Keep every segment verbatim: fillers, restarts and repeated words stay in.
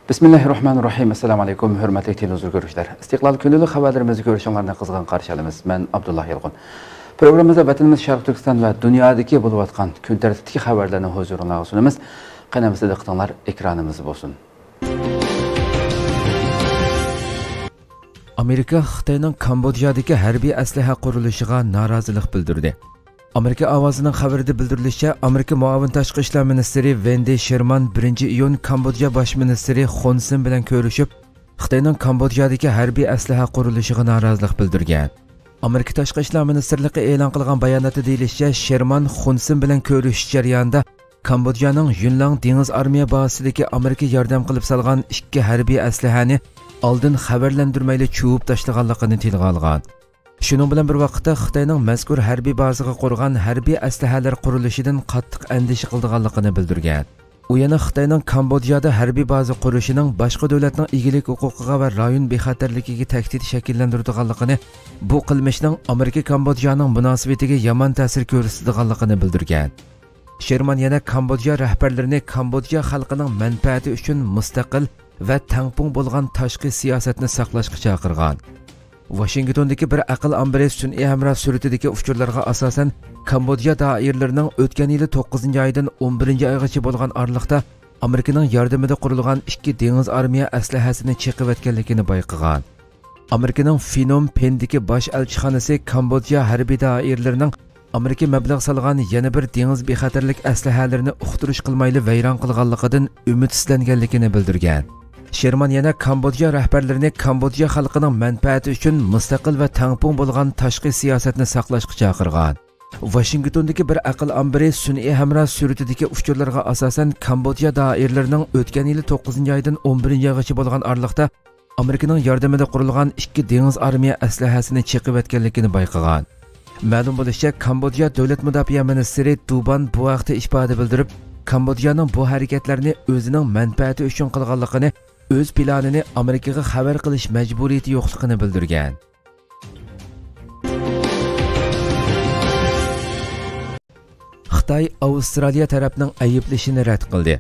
بىسمىللاھىررەھمانىررەھىم. ئەسسالامۇ ئەلەيكۇم، ھۆرمەتلىك تېلېۋىزور كۆرۈشلەر. ئىستىقلال كۈندىلىك خەۋەرلىرىمىزنى كۆرۈشۈڭلارنى قىزغىن قارشى ئالىمىز. مەن ئابدۇللا يالقۇن. پروگراممىمىزدا ۋەتىنىمىز شەرقىي تۈركىستان ۋە دۇنيادىكى بولۇۋاتقان كۈن تەرتىپتىكى خەۋەرلەرنى ھۇزۇرۇڭلارغا سۇنىمىز. قېنى ئەمىسە دىققىتىڭلار ئېكرانىمىزدا بولسۇن. ئامېرىكا خىتاينىڭ كامبودژادىكى ھەربىي ئەسلىھە قۇرۇلۇشىغا نارازىلىق بىلدۈردى. ئامېرىكا ئاۋازىنىڭ خەۋىرىدە بىلدۈرۈلۈشىچە، ئامېرىكا مۇئاۋىن تاشقى ئىشلار مىنىستىرى ۋېندى شېرمان بىرىنچى ئىيۇن كامبودژا باش مىنىستىرى خۇن سېن بىلەن كۆرۈشۈپ، خىتاينىڭ كامبودژادىكى ھەربىي ئەسلىھە قۇرۇلۇشىغا نارازىلىق بىلدۈرگەن. ئامېرىكا تاشقى ئىشلار مىنىستىرلىقى ئېلان قىلغان باياناتتا دېيىلىشىچە، شېرمان خۇن سېن بىلەن كۆرۈشۈش جەريانىدا كامبودژانىڭ يۈنلاڭ دېڭىز ئارمىيە بازىسىدىكى ئامېرىكا ياردەم قىلىپ سالغان ئىككى ھەربىي ئەسلىھەنى ئالدىن خەۋەرلەندۈرمەيلا چۇۋۇپ تاشلىغانلىقىنى تىلغا ئالغان. شۇنىڭ بىلەن بىر ۋاقىتتا، خىتاينىڭ مەزكۇر ھەربىي بازىغا قۇرغان ھەربىي ئەسلىھەلەر قۇرۇلۇشىدىن قاتتىق ئەندىشە قىلىدىغانلىقىنى بىلدۈرگەن. ئۇ يەنە خىتاينىڭ كامبودژادا ھەربىي بازا قۇرۇشىنىڭ باشقا دۆلەتنىڭ ئىگىلىك ھوقۇقىغا ۋە رايون بىخەتەرلىكىگە تەھدىت شەكىللەندۈرىدىغانلىقىنى، بۇ قىلمىشنىڭ ئامېرىكا كامبودژانىڭ مۇناسىۋىتىگە يامان تەسىر كۆرسىتىدىغانلىقىنى بىلدۈرگەن. شېرمان يەنە كامبودژا رەھبەرلىرىنى كامبودژا خەلقىنىڭ مەنپەئەتى ئۈچۈن مۇستەقىل ۋە تەڭپۇڭ بولغان تاشقى سىياسەتنى ساقلاشقا چاقىرغان. ۋاشىنگتوندىكى بىر ئەقىل ئامبىرى سۈنئىي ھەمراھ سۈرىتىدىكى ئۇچۇرلارغا ئاساسەن، كامبودژا دائىرىلىرىنىڭ ئۆتكەن يىلى توققۇزىنچى ئايدىن ئون بىرىنچى ئايغىچە بولغان ئارىلىقتا ئامېرىكىنىڭ ياردىمىدە قۇرۇلغان ئىككى دېڭىز ئارمىيە ئەسلىھەسىنى چېقىۋەتكەنلىكىنى بايقىغان. ئامېرىكىنىڭ فىنوم پېندىكى باش ئەلچىخانىسى كامبودژا ھەربىي دائىرىلىرىنىڭ ئامېرىكا مەبلەغ سالغان يەنە بىر دېڭىز بىخەتەرلىك ئەسلىھەلىرىنى ئۇقتۇرۇش قىلمايلا ۋەيران قىلغانلىقىدىن ئۈمىدسىزلەنگەنلىكىنى بىلدۈرگەن. شېرمان يەنە كامبودژا رەھبەرلىرىنى كامبودژا خەلقىنىڭ مەنپەئەتى ئۈچۈن مۇستەقىل ۋە تەڭپۇڭ بولغان تاشقى سىياسەتنى ساقلاشقا چاقىرغان. ۋاشىنگتوندىكى بىر ئەقىل ئامبىرى سۈنئىي ھەمراھ سۈرىتىدىكى ئۇچۇرلارغا ئاساسەن، كامبودژا دائىرىلىرىنىڭ ئۆتكەن يىلى توققۇزىنچى ئايدىن ئون بىرىنچى ئايغىچە بولغان ئارىلىقتا ئامېرىكىنىڭ ياردىمىدە قۇرۇلغان ئىككى دېڭىز ئارمىيە ئەسلىھەسىنى چېقىۋەتكەنلىكىنى بايقىغان. مەلۇم بولۇشىچە، كامبودژا دۆلەت مۇداپىئە مىنىستىرى دۇبان بۇ ھەقتە ئىپادە بىلدۈرۈپ، كامبودژانىڭ بۇ ھەرىكەتلەرنى ئۆزىنىڭ مەنپەئەتى ئۈچۈن قىلغانلىقىنى، ئۆز پىلانىنى ئامېرىكىغا خەۋەر قىلىش مەجبۇرىيىتى يوقلۇقىنى بىلدۈرگەن. خىتاي ئاۋسترالىيە تەرەپنىڭ ئەيىبلىشىنى رەت قىلدى.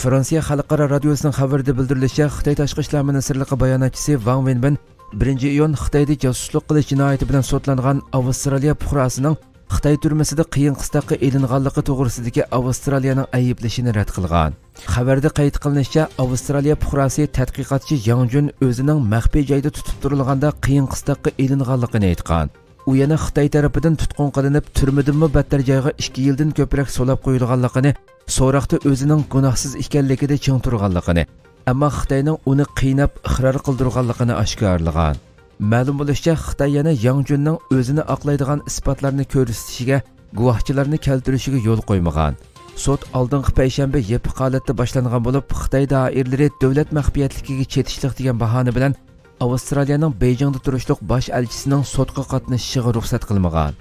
فرانسىيە خەلقئارا رادىيوسىنىڭ خەۋىرىدە بىلدۈرۈلۈشىچە، خىتاي تاشقى ئىشلار مىنىستىرلىقى باياناتچىسى ۋاڭ ۋېنبىن بىرىنچى ئىيۇن خىتايدا جاسۇسلۇق قىلىش جىنايىتى بىلەن سوتلانغان ئاۋسترالىيە پۇقراسىنىڭ خىتاي تۈرمىسىدە قىيىن قىستاققا ئېلىنغانلىقى توغرىسىدىكى ئاۋسترالىيەنىڭ ئەيىبلىشىنى رەت قىلغان. خەۋەردە قەيت قىلىنىشىچە، ئاۋسترالىيە پۇقراسى تەتقىقاتچى ياڭ جۈن ئۆزىنىڭ مەخپىي جايدا تۇتۇپ تۇرۇلغاندا قىيىن قىستاققا ئېلىنغانلىقىنى ئېيتقان. ئۇ يەنە خىتاي تەرىپىدىن تۇتقۇن قىلىنىپ، تۈرمىدىنمۇ بەتتەر جايغا ئىككى يىلدىن كۆپرەك سولاپ قويۇلغانلىقىنى، سوراقتا ئۆزىنىڭ گۇناھسىز ئىكەنلىكىدە چىڭ تۇرغانلىقىنى، ئەمما خىتاينىڭ ئۇنى قىيناپ ئىقرار قىلدۇرغانلىقىنى ئاشكارىلىغان. مەلۇم بولۇشىچە، خىتاي يەنە ياڭ جۈننىڭ ئۆزىنى ئاقلايدىغان ئىسپاتلارنى كۆرسىتىشىگە، گۇۋاھچىلارنى كەلتۈرۈشىگە يول قويمىغان. سوت ئالدىنقى پەيشەنبە يېپىق ھالەتتە باشلانغان بولۇپ، خىتاي دائىرىلىرى دۆلەت مەخپىيەتلىكىگە چېتىشلىق دېگەن باھانە بىلەن ئاۋسترالىيەنىڭ بېيجىڭدا تۇرۇشلۇق باش ئەلچىسىنىڭ سوتقا قاتنىشىشىغا رۇخسەت قىلمىغان.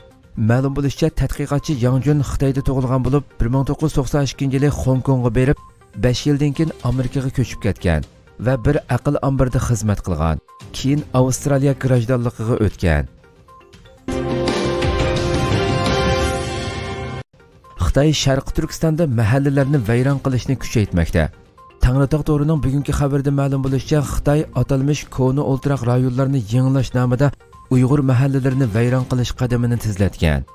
مەلۇم بولۇشىچە، تەتقىقاتچى ياڭ جۈن خىتايدا تۇغۇلغان بولۇپ، بىر مىڭ توققۇز يۈز توقسان ئىككىنچى يىلى خوڭكوڭغا بېرىپ، بەش يىلدىن كېيىن ئامېرىكىغا كۆچۈپ كەتكەن ۋە بىر ئەقىل ئامبىرىدا خىزمەت قىلغان. كېيىن ئاۋسترالىيە گراژدانلىقىغا ئۆتكەن. خىتاي شەرقىي تۈركىستاندا مەھەللىلەرنى ۋەيران قىلىشنى كۈچەيتمەكتە. تەڭرىتاغ تورىنىڭ بۈگۈنكى خەۋىرىدە مەلۇم بولۇشىچە، خىتاي ئاتالمىش كونا ئولتۇراق رايونلارنى يېڭىلاش نامىدا ئۇيغۇر مەھەللىلىرىنى ۋەيران قىلىش قەدىمىنى تېزلەتكەن.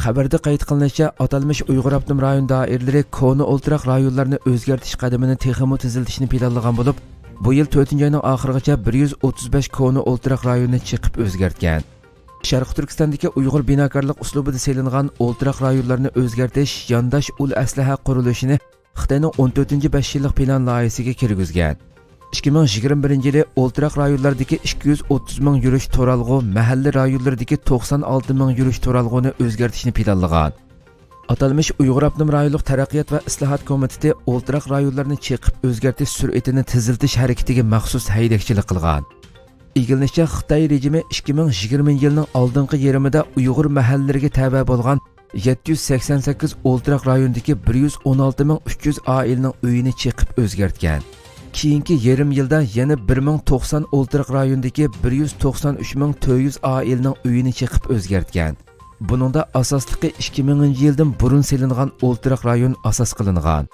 خەۋەردە قەيت قىلىنىشىچە، ئاتالمىش ئۇيغۇر ئاپتونوم رايون دائىرىلىرى كونا ئولتۇراق رايونلارنى ئۆزگەرتىش قەدىمىنى تېخىمۇ تېزلىتىشنى پىلانلىغان بولۇپ، بۇ يىل تۆتىنچى ئاينىڭ ئاخىرىغىچە بىر يۈز ئوتتۇز بەش كونا ئولتۇراق رايونىنى چېقىپ ئۆزگەرتكەن. شەرقىي تۈركىستاندىكى ئۇيغۇر بىناكارلىق ئۇسلۇبىدا سېلىنغان ئولتۇراق رايونلارنى ئۆزگەرتىش يانداش ئۇل ئەسلىھە قۇرۇلۇشىنى خىتاينىڭ ئون تۆتىنچى بەش يىللىق پىلان لايىھىسىگە كىرگۈزگەن. ئىككى مىڭ يىگىرمە بىرىنچى يىلى ئولتۇراق رايونلاردىكى ئىككى يۈز ئوتتۇز مىڭ يۈرۈش تۇرالغۇ، مەھەللە رايونلىرىدىكى توقسان ئالتە مىڭ يۈرۈش تۇرالغۇنى ئۆزگەرتىشنى پىلانلىغان. ئاتالمىش ئۇيغۇر ئاپتونوم رايونلۇق تەرەققىيات ۋە ئىسلاھات كومىتېتى ئولتۇراق رايونلارنى چېقىپ ئۆزگەرتىش سۈرئىتىنى تېزلىتىش ھەرىكىتىگە مەخسۇس ھەيدەكچىلىك قىلغان. ئىگىلىنىشىچە، خىتاي رېجىمى ئىككى مىڭ يىگىرمىنچى يىلنىڭ ئالدىنقى يېرىمىدا ئۇيغۇر مەھەللىلىرىگە تەۋە بولغان يەتتە يۈز سەكسەن سەككىز ئولتۇراق رايوندىكى بىر يۈز ئون ئالتە مىڭ ئۈچ يۈز ئائىلىنىڭ ئۆيىنى چېقىپ ئۆزگەرتكەن. كېيىنكى يېرىم يىلدا يەنە بىر مىڭ توقسان ئولتۇراق رايوندىكى بىر يۈز توقسان ئۈچ مىڭ تۆت يۈز ئائىلىنىڭ ئۆيىنى چېقىپ ئۆزگەرتكەن. بۇنىڭدا ئاساسلىقى ئىككى مىڭىنچى يىلدىن بۇرۇن سېلىنغان ئولتۇراق رايون ئاساس قىلىنغان.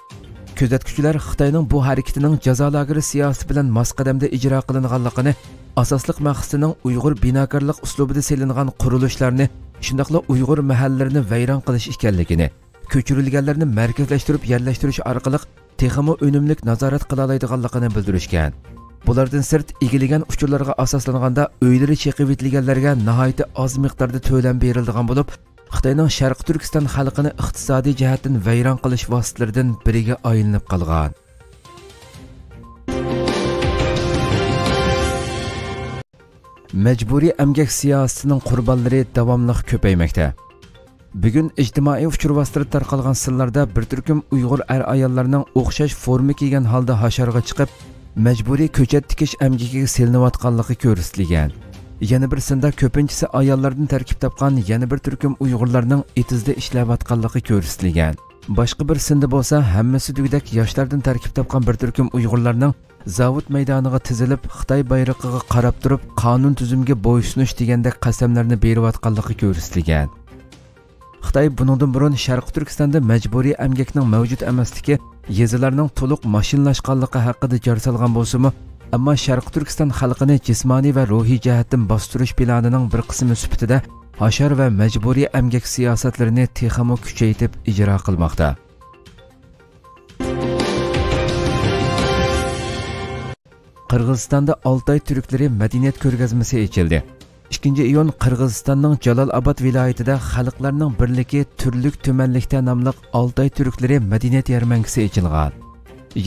كۆزەتكۈچىلەر خىتاينىڭ بۇ ھەرىكىتىنىڭ جازا لاگېرى سىياسىتى بىلەن ماس قەدەمدە ئىجرا قىلىنغانلىقىنى، ئاساسلىق مەقسىتىنىڭ ئۇيغۇر بىناكارلىق ئۇسلۇبىدا سېلىنغان قۇرۇلۇشلارنى، شۇنداقلا ئۇيغۇر مەھەللىلىرىنى ۋەيران قىلىش ئىكەنلىكىنى، كۆچۈرۈلگەنلەرنى مەركەزلەشتۈرۈپ يەرلەشتۈرۈش ئارقىلىق تېخىمۇ ئۈنۈملۈك نازارەت قىلالايدىغانلىقىنى بىلدۈرۈشكەن. بۇلاردىن سىرت، ئىگىلىگەن ئۇچۇرلارغا ئاساسلانغاندا، ئۆيلىرى چېقىۋېتىلگەنلەرگە ناھايىتى ئاز مىقداردا تۆلەم بېرىلىدىغان بولۇپ، خىتاينىڭ شەرقىي تۈركىستان خەلقىنى ئىقتىسادىي جەھەتتىن ۋەيران قىلىش ۋاسىتىلىرىدىن بىرىگە ئايلىنىپ قالغان. مەجبۇرىي ئەمگەك سىياسىتىنىڭ قۇربانلىرى داۋاملىق كۆپەيمەكتە. بۈگۈن ئىجتىمائىي ئۇچۇر ۋاسىتىلىرىدا تارقالغان سىنلاردا بىر تۈركۈم ئۇيغۇر ئەر-ئاياللارنىڭ ئوخشاش فورما كىيگەن ھالدا ھاشارغا چىقىپ، مەجبۇرىي كۆچەت تىكىش ئەمگىكىگە سېلىنىۋاتقانلىقى كۆرسىتىلگەن. يەنە بىر سىندا كۆپىنچىسى ئاياللاردىن تەركىب تاپقان يەنە بىر تۈركۈم ئۇيغۇرلارنىڭ ئېتىزدا ئىشلەۋاتقانلىقى كۆرسىتىلگەن. باشقا بىر سىندا بولسا ھەممىسى دېگۈدەك ياشلاردىن تەركىب تاپقان بىر تۈركۈم ئۇيغۇرلارنىڭ زاۋۇت مەيدانىغا تىزىلىپ، خىتاي بايرىقىغا قاراپ تۇرۇپ، قانۇن تۈزۈمگە بويسۇنۇش دېگەندەك قەسەملەرنى بېرىۋاتقانلىقى كۆرسىتىلگەن. خىتاي بۇنىڭدىن بۇرۇن شەرقىي تۈركىستاندا مەجبۇرىي ئەمگەكنىڭ مەۋجۇت ئەمەسلىكى، يېزىلارنىڭ تولۇق ماشىنىلاشقانلىقى ھەققىدە جار سالغان بولسىمۇ، ئەمما شەرقىي تۈركىستان خەلقىنى جىسمانىي ۋە روھىي جەھەتتىن باستۇرۇش پىلانىنىڭ بىر قىسمى سۈپىتىدە ھاشار ۋە مەجبۇرىي ئەمگەك سىياسەتلىرىنى تېخىمۇ كۈچەيتىپ ئىجرا قىلماقتا. قىرغىزىستاندا ئالتاي تۈركلىرى مەدەنىيەت كۆرگەزمىسى ئېچىلدى. ئىككىنچى ئىيۇن قىرغىزىستاننىڭ جالال ئاباد ۋىلايىتىدە خەلقلەرنىڭ بىرلىكى تۈرلۈك تۈمەنلىكتە ناملىق ئالتاي تۈركلىرى مەدەنىيەت يەرمەنكىسى ئېچىلغان.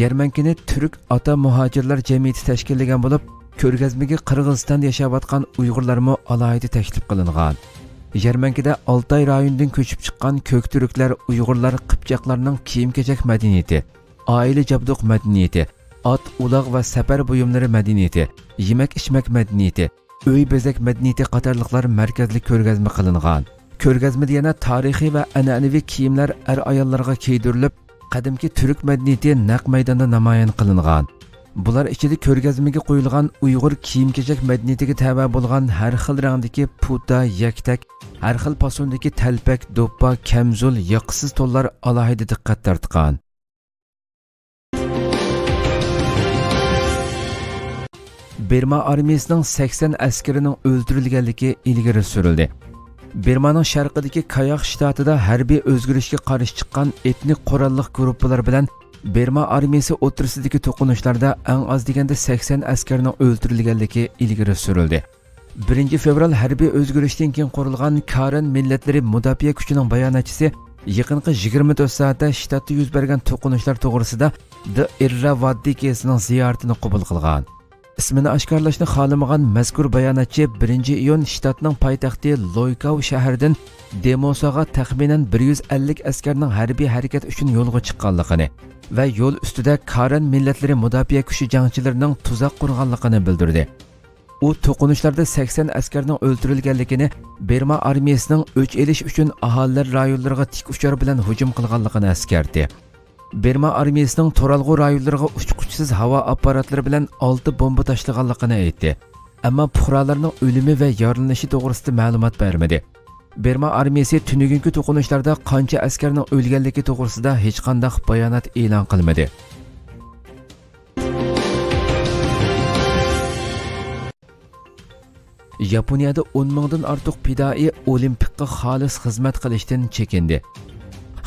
يەرمەنكىنى تۈرك ئاتا مۇھاجىرلار جەمئىيىتى تەشكىللىگەن بولۇپ، كۆرگەزمىگە قىرغىزىستاندا ياشاۋاتقان ئۇيغۇرلارمۇ ئالاھىدە تەكلىپ قىلىنغان. يەرمەنكىدە ئالتاي رايونىدىن كۆچۈپ چىققان كۆك تۈركلەر، ئۇيغۇرلار، قىپچاقلارنىڭ كىيىم-كېچەك مەدەنىيىتى، ئائىلە جابدۇق مەدەنىيىتى، ئات، ئۇلاغ ۋە سەپەر بۇيۇملىرى مەدەنىيىتى، يېمەك-ئىچمەك مەدەنىيىتى، ئۆي بېزەك مەدەنىيىتى قاتارلىقلار مەركەزلىك كۆرگەزمە قىلىنغان. كۆرگەزمىدە يەنە تارىخىي ۋە ئەنئەنىۋى كىيىملەر ئەر-ئاياللارغا كىيدۈرۈلۈپ، قەدىمكى تۈرك مەدەنىيىتى نەق مەيداندا نامايان قىلىنغان. بۇلار ئىچىدە كۆرگەزمىگە قويۇلغان ئۇيغۇر كىيىم-كېچەك مەدەنىيىتىگە تەۋە بولغان ھەر خىل رەڭدىكى پۇتا، يەكتەك، ھەر خىل پاسوندىكى تەلپەك، دوپپا، كەمزۇل، ياقىسىز تونلار ئالاھىدە دىققەت تارتقان. بىرما ئارمىيىسىنىڭ سەكسەن ئەسكىرىنىڭ ئۆلتۈرۈلگەنلىكى ئىلگىرى سۈرۈلدى. بىرمانىڭ شەرقىدىكى كاياخ شتاتىدا ھەربىي ئۆزگىرىشكە قارشى چىققان ئېتنىك قوراللىق گۇرۇپپىلار بىلەن بىرما ئارمىيىسى ئوتتۇرىسىدىكى توقۇنۇشلاردا ئەڭ ئاز دېگەندە سەكسەن ئەسكەرنىڭ ئۆلتۈرۈلگەنلىكى ئىلگىرى سۈرۈلدى. بىرىنچى فېۋرال ھەربىي ئۆزگىرىشتىن كېيىن قۇرۇلغان كارېن مىللەتلىرى مۇداپىئە كۈچىنىڭ باياناتچىسى يېقىنقى يىگىرمە تۆت سائەتتە شتاتتا يۈز بەرگەن توقۇنۇشلار توغرىسىدا د ئىرراۋاددى گېزىتىنىڭ زىيارىتىنى قوبۇل قىلغان. ئىسمىنى ئاشكارىلاشنى خالىمىغان مەزكۇر باياناتچى بىرىنچى ئىيۇن شتاتنىڭ پايتەختى لويكاۋ شەھىرىدىن دېموساغا تەخمىنەن بىر يۈز ئەللىك ئەسكەرنىڭ ھەربىي ھەرىكەت ئۈچۈن يولغا چىققانلىقىنى ۋە يول ئۈستىدە كارېن مىللەتلىرى مۇداپىئە كۈچى جەڭچىلىرىنىڭ تۇزاق قۇرغانلىقىنى بىلدۈردى. ئۇ توقۇنۇشلاردا سەكسەن ئەسكەرنىڭ ئۆلتۈرۈلگەنلىكىنى، بىرما ئارمىيىسىنىڭ ئۆچ ئېلىش ئۈچۈن ئاھالىلەر رايونلىرىغا تىك ئۇچار بىلەن ھۇجۇم قىلغانلىقىنى ئەسكەرتتى. بىرما ئارمىيىسىنىڭ تۇرالغۇ رايونلىرىغا ئۇچقۇچىسىز ھاۋا ئاپپاراتلىرى بىلەن ئالتە بومبا تاشلىغانلىقىنى ئېيتتى. ئەمما پۇقرالارنىڭ ئۆلۈمى ۋە يارىلىنىشى توغرىسىدا مەلۇمات بەرمىدى. بىرما ئارمىيىسى تۈنۈگۈنكى توقۇنۇشلاردا قانچە ئەسكەرنىڭ ئۆلگەنلىكى توغرىسىدا ھېچقانداق بايانات ئېلان قىلمىدى. ياپونىيەدە ئون مىڭدىن ئارتۇق پىدائىي ئولىمپىكقا خالىس خىزمەت قىلىشتىن چېكىندى.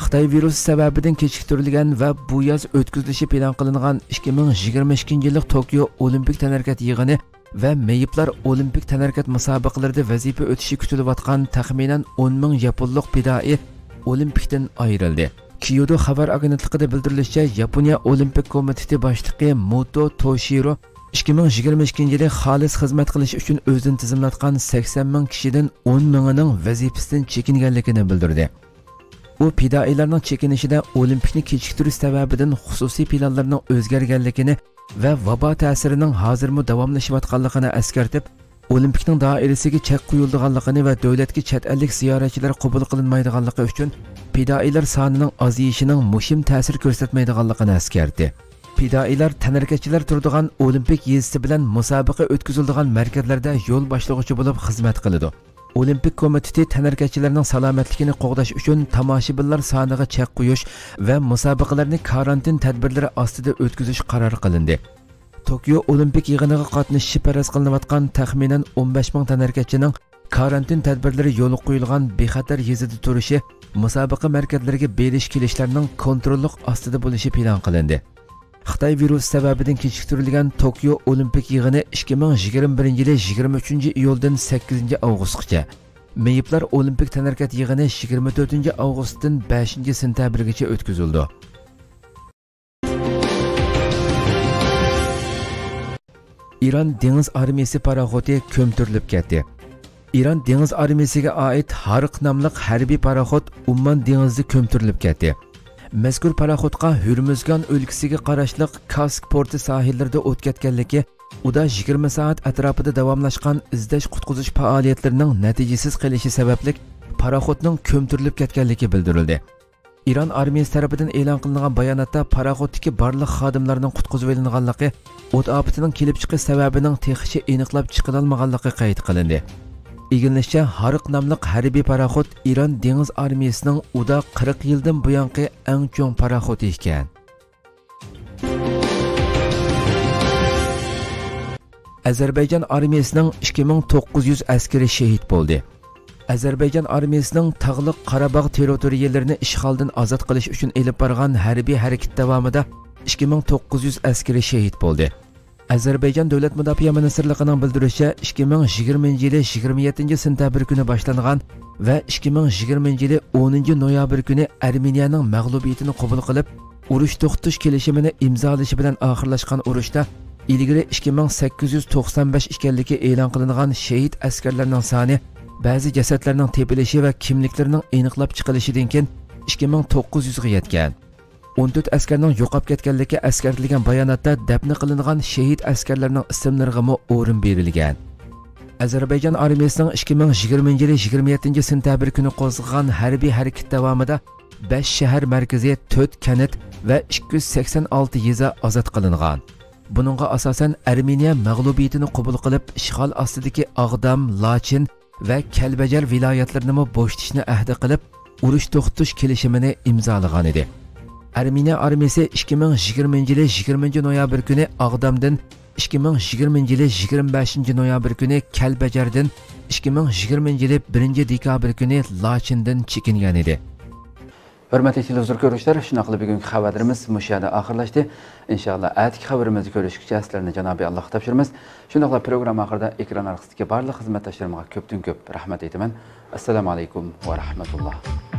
خىتاي ۋىرۇسى سەۋەبىدىن كېچىكتۈرۈلگەن ۋە بۇ ياز ئۆتكۈزۈلۈشى پىلان قىلىنغان ئىككى مىڭ يىگىرمە ئىككىنچى يىللىق توكيو ئولىمپىك تەنھەرىكەت يىغىنى ۋە مېيىپلار ئولىمپىك تەنھەرىكەت مۇسابىقىلىرىدا ۋەزىپە ئۆتىشى كۈتۈلۈۋاتقان تەخمىنەن ئون مىڭ ياپونلۇق پىدائىي ئولىمپىكتىن ئايرىلدى. كيۇدو خەۋەر ئاگېنتلىقىدا بىلدۈرۈلۈشىچە، ياپونىيە ئولىمپىك كومىتېتى باشلىقى موتو توشىرو ئىككى مىڭ يىگىرمە ئىككىنچى يىلى خالىس خىزمەت قىلىش ئۈچۈن ئۆزىنى تىزىملاتقان سەكسەن مىڭ كىشىدىن ئون مىڭىنىڭ ۋەزىپىسىدىن چېكىنگەنلىكىنى بىلدۈردى. ئۇ پىدائىيلارنىڭ چېكىنىشىدە ئولىمپىكنى كېچىكتۈرۈش سەۋەبىدىن خۇسۇسىي پىلانلارنىڭ ئۆزگەرگەنلىكىنى ۋە ۋابا تەسىرىنىڭ ھازىرمۇ داۋاملىشىۋاتقانلىقىنى ئەسكەرتىپ، ئولىمپىكنىڭ دائىرىسىگە چەك قويۇلىدىغانلىقىنى ۋە دۆلەتكە چەت ئەللىك زىيارەتچىلەر قوبۇل قىلىنمايدىغانلىقى ئۈچۈن پىدائىيلار سانىنىڭ ئازىيىشىنىڭ مۇھىم تەسىر كۆرسەتمەيدىغانلىقىنى ئەسكەرتتى. پىدائىيلار تەنھەرىكەتچىلەر تۇرىدىغان ئولىمپىك يېزىسى بىلەن مۇسابىقە ئۆتكۈزۈلىدىغان مەركەزلەردە يول باشلىغۇچى بولۇپ خىزمەت قىلىدۇ. ئولىمپىك كومىتېتى تەنھەرىكەتچىلەرنىڭ سالامەتلىكىنى قوغداش ئۈچۈن تاماشىبىنلار سانىغا چەك قويۇش ۋە مۇسابىقىلەرنى كارانتىن تەدبىرلىرى ئاستىدا ئۆتكۈزۈش قارار قىلىندى. توكيو ئولىمپىك يىغىنىغا قاتنىشىشى پەرەز قىلىنىۋاتقان تەخمىنەن ئون بەش مىڭ تەنھەرىكەتچىنىڭ كارانتىن تەدبىرلىرى يولغا قويۇلغان بىخەتەر يېزىدا تۇرۇشى مۇسابىقە مەركەزلىرىگە بېرىش كېلىشلەرنىڭ كونتروللۇق ئاستىدا بولۇشى پىلان قىلىندى. خىتاي ۋىرۇسى سەۋەبىدىن كېچىكتۈرۈلگەن توكيو ئولىمپىك يىغىنى ئىككى مىڭ يىگىرمە بىرىنچى يىلى يىگىرمە ئۈچىنچى ئىيۇلدىن سەككىزىنچى ئاۋغۇستقىچە، مېيىپلار ئولىمپىك تەنھەرىكەت يىغىنى يىگىرمە تۆتىنچى ئاۋغۇستتىن بەشىنچى سېنتەبىرگىچە ئۆتكۈزۈلىدۇ. ئىران دېڭىز ئارمىيىسى پاراخوتى كۆمتۈرۈلۈپ كەتتى. ئىران دېڭىز ئارمىيىسىگە ئائىت ھارىق ناملىق ھەربىي پاراخوت ئۇممان دېڭىزىدا كۆمتۈرۈلۈپ كەتتى. مەزكۇر پاراخوتقا ھۆرمۈزگان ئۆلكىسىگە قاراشلىق كاسك پورتى ساھىللىرىدا ئوت كەتكەنلىكى، ئۇدا يىگىرمە سائەت ئەتراپىدا داۋاملاشقان ئىزدەش قۇتقۇزۇش پائالىيەتلىرىنىڭ نەتىجىسىز قېلىشى سەۋەبلىك پاراخوتنىڭ كۆمتۈرۈلۈپ كەتكەنلىكى بىلدۈرۈلدى. ئىران ئارمىيىسى تەرىپىدىن ئېلان قىلىنغان باياناتتا پاراخوتتىكى بارلىق خادىملارنىڭ قۇتقۇزۇۋېلىنغانلىقى، ئوت ئاپىتىنىڭ كېلىپ چىقىش سەۋەبىنىڭ تېخىچە ئېنىقلاپ چىقىلالمىغانلىقى قەيت قىلىندى. ئىگىلىنىشىچە، ھارىق ناملىق ھەربىي پاراخوت ئىران دېڭىز ئارمىيىسىنىڭ ئۇدا قىرىق يىلدىن بۇيانقى ئەڭ چوڭ پاراخوتى ئىكەن. ئەزەربەيجان ئارمىيىسىنىڭ ئىككى مىڭ توققۇز يۈز ئەسكىرى شېھىت بولدى. ئەزەربەيجان ئارمىيىسىنىڭ تاغلىق قاراباغ تېررىتورىيەلىرىنى ئىشغالدىن ئازاد قىلىش ئۈچۈن ئېلىپ بارغان ھەربىي ھەرىكىتى داۋامىدا ئىككى مىڭ توققۇز يۈز ئەسكىرى شېھىت بولدى. ئەزەربەيجان دۆلەت مۇداپىئە مىنىستىرلىقىنىڭ بىلدۈرۈشىچە، ئىككى مىڭ يىگىرمىنچى يىلى يىگىرمە يەتتىنچى سېنتەبىر كۈنى باشلانغان ۋە ئىككى مىڭ يىگىرمىنچى يىلى ئونىنچى نويابىر كۈنى ئەرمېنىيەنىڭ مەغلۇبىيىتىنى قوبۇل قىلىپ، ئۇرۇش توختىتىش كېلىشىمىنى ئىمزالىشى بىلەن ئاخىرلاشقان ئۇرۇشتا ئىلگىرى ئىككى مىڭ سەككىز يۈز توقسان بەش ئىكەنلىكى ئېلان قىلىنغان شېھىت ئەسكەرلەرنىڭ سانى بەزى جەسەتلەرنىڭ تېپىلىشى ۋە كىملىكلىرىنىڭ ئېنىقلاپ چىقىلىشىدىن كېيىن ئىككى مىڭ توققۇز يۈزگە يەتكەن. ئون تۆت ئەسكەرنىڭ يوقاپ كەتكەنلىكى ئەسكەرتىلگەن باياناتتا دەپنە قىلىنغان شېھىت ئەسكەرلەرنىڭ ئىسىملىرىغىمۇ ئورۇن بېرىلگەن. ئەزەربەيجان ئارمىيىسىنىڭ ئىككى مىڭ يىگىرمىنچى يىلى يىگىرمە يەتتىنچى سېنتەبىر كۈنى قوزغىغان ھەربىي ھەرىكىتى داۋامىدا بەش شەھەر مەركىزى، تۆت كەنت ۋە ئىككى يۈز سەكسەن ئالتە يېزا ئازاد قىلىنغان. بۇنىڭغا ئاساسەن، ئەرمېنىيە مەغلۇبىيىتىنى قوبۇل قىلىپ، ئىشغال ئاستىدىكى ئاغدام، لاچىن ۋە كەلبەجەر ۋىلايەتلىرىنىمۇ بوشىتىشنى ئەھدە قىلىپ، ئۇرۇش توختىتىش كېلىشىمىنى ئىمزالىغانىدى. ئەرمېنىيە ئارمىيىسى ئىككى مىڭ يىگىرمىنچى يىلى يىگىرمىنچى نويابىر كۈنى ئاغدامدىن، ئىككى مىڭ يىگىرمىنچى يىلى يىگىرمە بەشىنچى نويابىر كۈنى كەلبەجەردىن، ئىككى مىڭ يىگىرمىنچى يىلى بىرىنچى دېكابىر كۈنى لاچىندىن چېكىنگەنىدى. ھۆرمەتلىك تېلېۋىزور كۆرۈشلەر، شۇنداقلا بۈگۈنكى خەۋەرلىرىمىز مۇشۇ يەردە ئاخىرلاشتى. ئىنشائاللا، ئەتىكى خەۋىرىمىزدە كۆرۈشكىچە سىلەرنى جانابى ئاللاھقا تاپشۇرىمىز. شۇنداقلا پروگرامما ئاخىرىدا ئېكران ئارقىسىدىكى بارلىق خىزمەتداشلىرىمغا كۆپتىن كۆپ رەھمەت ئېيتىمەن. ئەسسالامۇ ئەلەيكۇم ۋە رەھمەتۇللا.